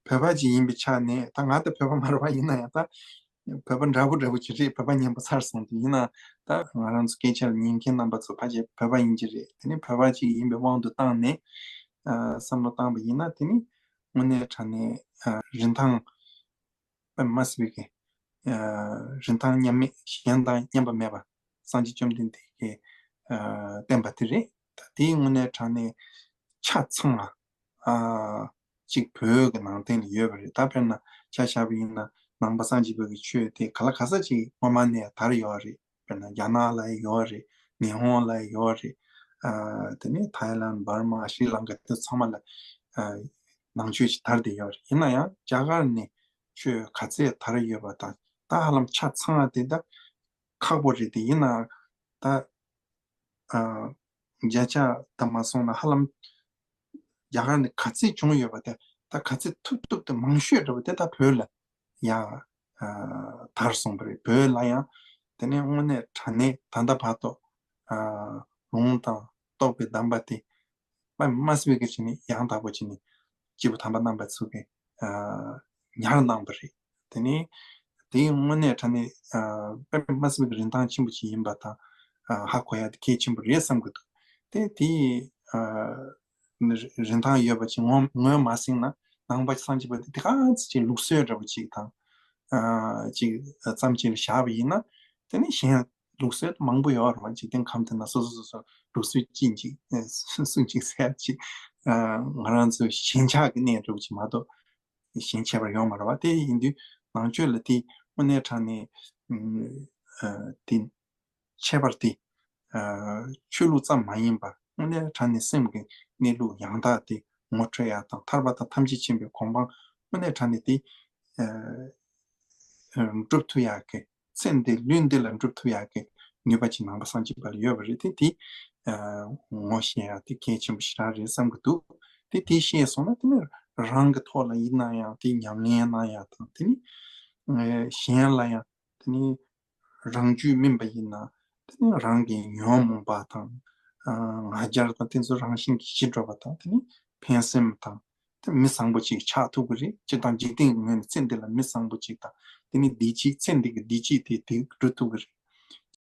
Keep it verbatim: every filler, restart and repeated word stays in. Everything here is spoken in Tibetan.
བོད་པ་ཅིག་ཡིན་པའི་ཆ་ནས་ད་ང་ད་བོད་པ་མ་རེད་པ། ཡིན་ན་ཡང་ད་བོད་པ་འདྲ་པོ་འདྲ་པོ་ཅིག་རེད། བོད་པ་ཉན་པ་ཚར་སོང་དུས་ཡིན་ན་ད་ང་རང་ཚོ་སྐད་ཆ་ལ་ཉན་མཁན་རྣམ་པ་ཚོ་ཕལ་ཆེར་བོད་པ་ཡིན་གྱི་རེད། དེ་ནས་བོད་པ་ཅིག་ཡིན་པའི་དབང་དུ་བཏང་ནས་བསམ་བློ་བཏང་པ་ཡིན་ན། དེ་ནི་དངོས་གནས་དྲང་གནས་རིན་ཐང་དཔེ་མ་སྲིད་པའི་གི་རིན་ཐང་མཉམ་མེད། གཞན་དང་མཉམ་པ་མེད་པ་སངས་རྒྱས་བཅོམ་ལྡན་འདས་ཀྱིས་བསྟན་པ་དེ་རེད། ད་དེའི་དངོས་གནས་དྲང་གནས་ཆ་ཚང་བ་ཅིག་བོད་ཀྱི་ནང་བསྟན་ལ་ཡོད་པ་རེད། ད་དཔེར་ན་ཆ་བཞག་པ་ཡིན་ན་ནང་པ་སངས་རྒྱས་པའི་གི་ཆོས་དེ་ག་ལ་ག་ས་ཅིག་སྔོན་མ་ནས་དར་ཡོད་རེད། དཔེར་ན་རྒྱ་ནག་ལ་ཡོད་རེད། ཉི་ཧོང་ལ་ཡོད་རེད། དེ་ནས་ཐའི་ལན། འབར་མ། ཤྲི་ལང་ཀ་དེ་ཚང་མ་ལ་ནང་ཆོས་ཅིག་དར་བསྡད་ཡོད་རེད། ཡིན་ན་ཡང་རྒྱ་གར་ནས་ཆོས་ག་ཚད་དར་ཡོད་པ་དང་ད་ཧ་ལམ་ཆ་ཚང་བ་དེ་ད་ཁག་པོ་རེད་དེ། ཡིན་ན་ད་ཨ་བརྒྱ་ཆ་ད་མ་སོང་ན་ཧ་ལམ་རྒྱ་གར་ནས་ག་ཚད་བྱུང་ཡོད་པ་དེ་ད་ག་ཚད་ཐུབ་ཐུབ་དེ་མང་ཤོས་འདྲ་པོ་དེ་ད་བོད་ལ་ཡང་ཨ་དར་སོང་པ་རེད། བོད་ལ་ཡང་དེ་ནས་དངོས་གནས་དྲང་གནས་ད་ལྟ་བར་དུ་ཨ་ལུང་དང་རྟོགས་པའི་གདམས་པ་དེ་དཔེ་མ་སྲིད་པའི་གི་བྱས་ནས་ཡང་དག་པོ་བྱས་ནས་སྐྱེས་བུ་དམ་པ་རྣམ་པ་ཚོ་གིས་ཨ་ཉར་གནང་པ་རེད། དེ་ནས་དེའི་དངོས་གནས་དྲང་གནས་ཨ་དཔེ་མ་སྲིད་པའི་གི་རིན་ཐང་ཆེན་པོ་ཅིག་ཡིན་པ་དང་ཨ་ཧ་གོ་ཡ་དེ་གལ་ཆེན་པོ་རེད་བསམ་གི་འདུག་དེ་དེའི་ཨ་རིན་ཐང་ཡོད་པ་ཅིག་ངོ་ངོས་མ་ཟིན་ན་ནང་པ་སངས་རྒྱས་པ་དེ་དེ་ག་ཚོད་ཅིག་ལུགས་སྲོལ་འདྲ་པོ་ཅིག་དང་ཨ་ཅིག་ཙམ་ཅིག་ལ་བཞག་པ་ཡིན་ན། དེ་ནས་གཞན་ལུགས་སྲོལ་མང་པོ་ཡོད་རེད་བ། འཇིག་རྟེན་ཁམས་འདི་ན་སོ་སོ་སོ་སོ་ལུགས་སྲོལ་གཅིག་འཇིག་སུ་གཅིག་ཟེར་ཅིག་ང་རང་ཚོ་ཞེན་ཆགས་ཀྱི་གནས་འདྲ་པོ་ཅིག་མ་གཏོགས་གཞན་ཁྱད་པར་ཡོད་མ་རེད་བ། དེ་ཡིན་དུས་ནང་ཆོས་ལ་དེ་དངོས་གནས་དྲང་གནས་དེ་ཁྱད་པར་དེ་ཆོས་ལུགས་ཙམ་མ་ཡིན་པར་དངོས་གནས་དྲང་གནས་སེམས་ཀྱི་གནས་ལུགས་ཡང་དག་དེ་ངོ་འཕྲོད་ཡ་དང་། ཐར་པ་དང་ཐམས་ཅད་མཁྱེན་པའི་གོ་འཕང་དངོས་གནས་དྲང་གནས་དེ་སྒྲུབ་ཐུབ་ཡག་གི། ཚེ་འདི་ལུས་འདི་ལ་སྒྲུབ་ཐུབ་ཡག་གི་ནུས་པ་ཅིག་ནང་པ་སངས་རྒྱས་པ་ལ་ཡོད་པ་རེད་དེ། དེ་ངོ་ཤེས་ཡག་དེ་གལ་ཆེན་པོ་ཞེ་དྲག་རེད་བསམ་གི་འདུག་དེ་དེ་ཤེས་སོང་ན་དེ་ནི་རང་གི་ཐོག་ལ་ཡིན་ན་ཡང་དེ་ཉམས་ལེན་གནང་ཡག་དང་། དེ་ནི་གཞན་ལ་ཡང་དེ་ནི་རང་རྒྱུད་སྨིན་པ་ཡིན་ན་དེ་ནི་རང་གི་ཉོན་མོངས་པ་དང་ང་རྒྱལ་དང་དེ་ཚོ་རང་བཞིན་གྱིས་ཞི་འགྲོ་བ་དང་། དེ་ནི་ཕན་སེམས་དང་། དེ་མི་བཟང་པོ་ཅིག་ཆགས་ཐུབ་ཀྱི་རེད། སྤྱིར་བཏང་འཇིག་རྟེན་གྱི་ངོས་ནས་ཚེ་འདི་ལ་མི་བཟང་པོ་ཅིག་དང་། དེ་ནི་བདེ་སྐྱིད། ཚེ་འདི་གི་བདེ་སྐྱིད་དེ་དེ་སྒྲུབ་ཐུབ་ཀྱི་རེད།